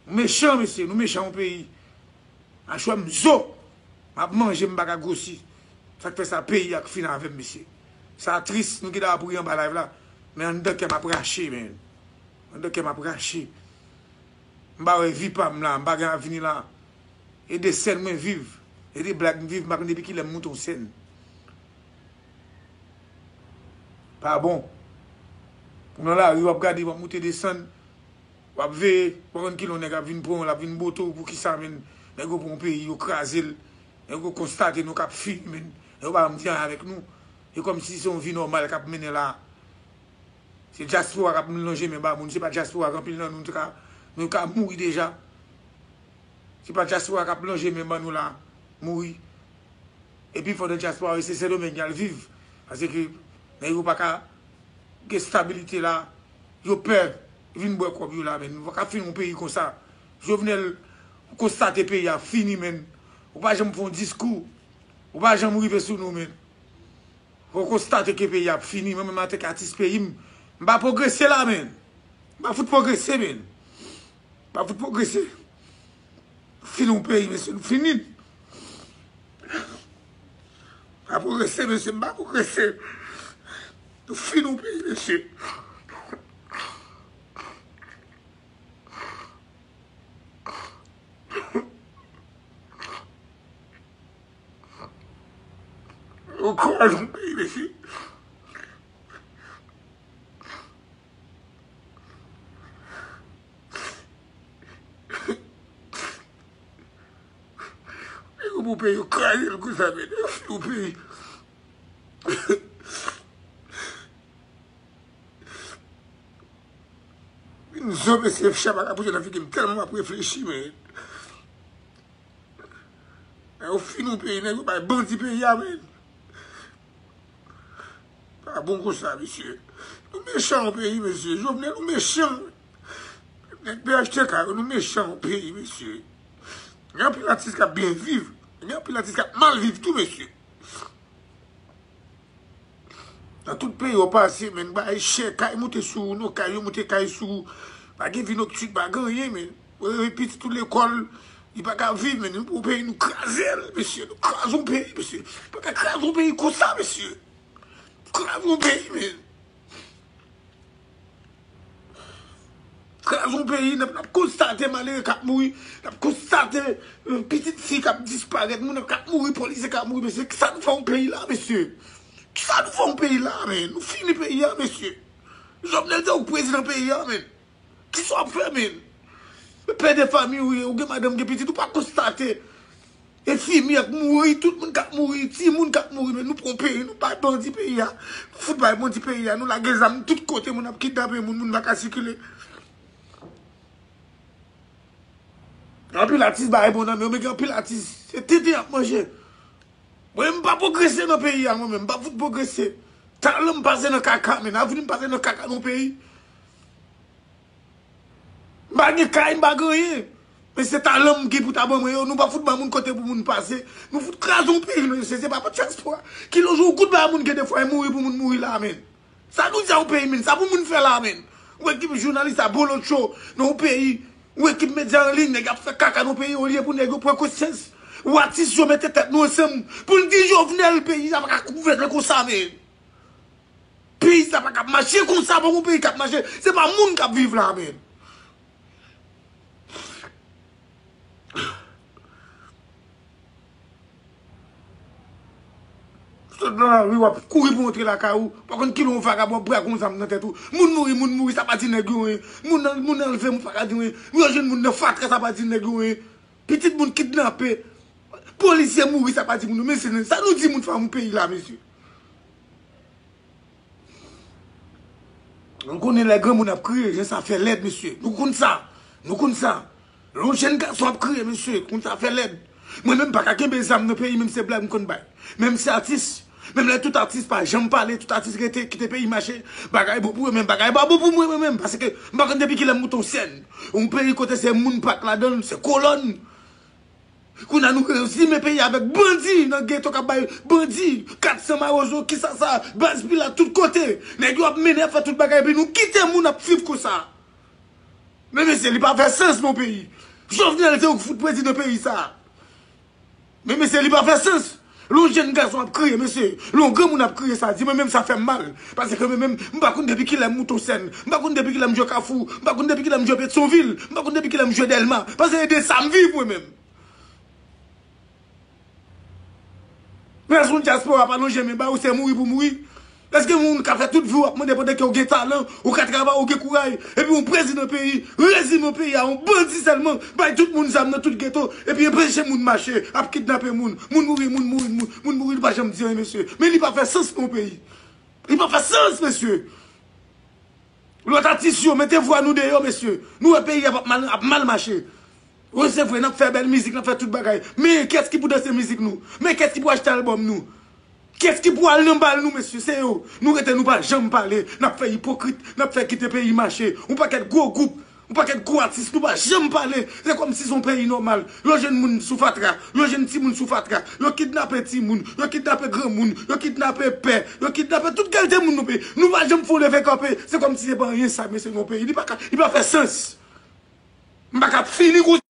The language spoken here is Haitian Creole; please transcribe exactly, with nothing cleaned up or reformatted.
Nou mechan, mesye, nou mechan yon peyi. Achwè m zo, m ap manje, m pa ka gwosi. Sa k fè sa, peyi a k fin avè m, mesye. Sa tris, nou gen dwa ap ri anba live la, men anndan kè m ap rache, men. Anndan kè m ap rache. M pa wè vi pa m la, m pa gen avni la. E de sèn mwen viv, e de blag m viv, m pa konn depi kilè m moute yon sèn. Pa bon. Ou nan lari, w ap gade, w ap moute desann, w ap veye, w pa konn kilè yon nèg ap vin pran w, l ap vin bote w, poukisa, menn? Nèg yo pran yon peyi, yo kraze l. Nèg yo konstate nou k ap fini, menn. Nèg yo pa janm di anyen avèk nou. E kòmsi se yon vi nòmal k ap mennen la. Se dyaspora k ap lonje men ba moun. Se pa dyaspora k anpil nan nou, nou te ka, nou ka mouri deja. Se pa dyaspora k ap lonje men ban nou la, mouri. Epi fò nan dyaspora yo, se Sendomeng y al viv. Paske nèg yo pa ka gen stabilite la. Yo pè vin bwè kòb yo la, men. Nou pa ka fin yon peyi konsa. Jovenel, ou konstate peyi a fini, men. Ou pa janm fè yon diskou. Ou pa janm rive sou nou, men. Ou konstate ke peyi a ap fini, mwen menm antanke atis peyi m, m pa pwogrese la, men. M pa fout pwogrese, men. M pa fout pwogrese. Fini yon peyi, mesye, nou fini. M pa pwogrese, mesye, m pa pwogrese. Nou fini yon peyi, mesye. Yo kraze yon peyi, mesye. Yo pou peyi, yo kraze l konsa, men. Yo fini yon peyi. Vin zo, mesye, chè pa ka pouse nan figi m tèlman m ap reflechi, men. Nèg yo fini yon peyi, nèg yo bay bandi peyi a, men. Pa bon konsa, mesye. Nou mechan yon peyi, mesye. Jovenel, nou mechan. Nèg P H T K yo, nou mechan yon peyi, mesye. Gen anpil atis k ap byen viv. Gen anpil atis k ap mal viv tou, mesye. Nan tout peyi w pase, men, bagay chè, kay moute sou ou, non, kay yo moute kay sou ou. Pa gen vi noktin, pa gen anyen, men. Ou reve pitit ou lekòl, li pa ka viv, men. Nou pran yon peyi, nou kraze l, mesye. Nou kraze yon peyi, mesye. Nou pa ka kraze yon peyi konsa, mesye. Kraze yon peyi, men. Kraze yon peyi, n ap, n ap konstate malere k ap mouri, n ap konstate, euh, pitit fi k ap disparèt, moun k ap mouri, polisye k ap mouri, mesye. Kisa nou fè yon peyi la, mesye? Kisa nou fè yon peyi la, men? Nou fini peyi a, mesye. Jovenel te ou prezidan peyi a, men. Kisa w ap fè, men? Pè de fanmi ou ye, ou gen madanm, gen pitit, ou pa konstate. Enfimyè k mouri, tout moun k ap mouri, timoun k ap mouri, men nou pran peyi, nou bay bandi peyi a. Nou fout bay bandi peyi a, nou lage zam tout kote, moun ap kidnape moun, moun pa ka sikile. Anpil atis bay bon nan men yo, men gen anpil atis, se tenten y ap manje. Mwen, m pa pwogrese nan peyi a, mwen menm, m pa fout pwogrese. Talan m pase nan kaka, men avni m pase nan kaka nan peyi. M pa gen kay, m pa gen anyen. Men se talan m gen pou ta ban mwen yo. Nou pa fout ban moun kote pou moun pase. Nou fout kraze yon peyi, mesye. Se pa pou dyaspora. Kilè w jwe yon kout bay moun gen de fwa e mouri pou moun mouri la, men. Sa nou di a yon peyi, men. Sa pou moun fè la, men. Ou ekip jounalis a bolotcho nan yon peyi. Ou ekip medya an liy, nèg ap fè kaka nan yon peyi olye pou nèg yo pran konsyans. Ou atis yo mete tèt nou ansanm pou n di Jovenel peyi sa pa ka gouvène konsa, men. Peyi sa pa ka ap mache konsa, pa yon peyi k ap mache. Se pa moun k ap viv la, men. Sot nan lari, w ap kouri pou antre lakay ou. Pa konn kilè yon vagabon ap brake yon zam nan tèt ou. Moun mouri, moun mouri, sa pa di nèg yo anyen. Moun an, moun anlve, moun pa ka di anyen. Yo jwenn moun nan fatra, sa pa di nèg yo anyen. Pitit moun kidnape. Polisye mouri, sa pa di moun yo. Men se sa nou di moun fanm yon peyi la, mesye. Nou konnen lè granmoun ap kriye, jan sa fè lèd, mesye. Nou konn sa. Nou konn sa. Lè yon jèn gason ap kriye, mesye, konn sa fè lèd. Mwen menm pa ka kenbe zam nan peyi, menm se blag m konn bay. Menm se atis. Menm lè tout atis pa janm pale, tout atis rete, kite peyi mache. Bagay bon pou yo, men bagay pa bon pou mwen, mwen menm. Paske m pa konn depi kilè m moute yon sèn. Yon peyi kote se moun pa t ladan l, se kolòn. Kounye a nou rezimen peyi a avèk bandi nan geto k ap bay bandi, kat san mawozo, kisasa, baz pilat, tout kote. Nèg yo ap mennen, ap fè tout bagay, epi nou kite moun ap viv konsa. Men mesye, li pa fè sans nan peyi. Jovenel se ou k fout prezidan peyi sa. Men mesye, li pa fè sans. Lè yon jèn gason ap kriye, mesye, lè yon granmoun ap kriye, sa di mwen menm, sa fè m mal. Paske mwen menm, m pa konn depi kilè m moute yon sèn. M pa konn depi kilè m jwe Kafou. M pa konn depi kilè m jwe Petyonvil. M pa konn depi kilè m jwe Dèlma. Paske e de sa m viv mwen menm. Lè yon dyaspora pa lonje men ba ou, se mouri pou mouri. Èske moun ka fè tout vi w ap mande pandan ke w gen talan, ou ka travay, ou gen kouraj, epi yon prezidan peyi, rezimen peyi a yon bandi sèlman, bay tout moun zam nan tout geto, epi anpeche moun mache, ap kidnape moun, moun mouri, moun mouri, moun, moun mouri, li pa janm di anyen, mesye. Men li pa fè sans nan yon peyi. Li pa fè sans, mesye. Lòt atis yo, mete vwa nou deyò, mesye. Nou wè peyi a ap mal, ap mal mache. Wi, se vre, n ap fè bèl mizik, n ap fè tout bagay. Men kiyès ki pou danse mizik nou? Men kiyès ki pou achte albòm nou? Kiyès ki pou al nan bal nou, mesye? Se yo. Nou rete, nou pa janm pale. N ap fè ipokrit, n ap fè kite peyi mache. Yon pakèt gwo gwoup, yon pakèt gwo atis, nou pa janm pale. Se kòmsi se yon peyi nòmal. Yo jwenn moun sou fatra, yo jwenn timoun sou fatra, yo kidnape timoun, yo kidnape granmoun, yo kidnape pè, yo kidnape tout kalite moun nan peyi. Nou pa janm fè yon leve kanpe. Se kòmsi se pa anyen sa, mesye, nan yon peyi. Li pa ka, li pa fè sans. M pa ka fini konsa.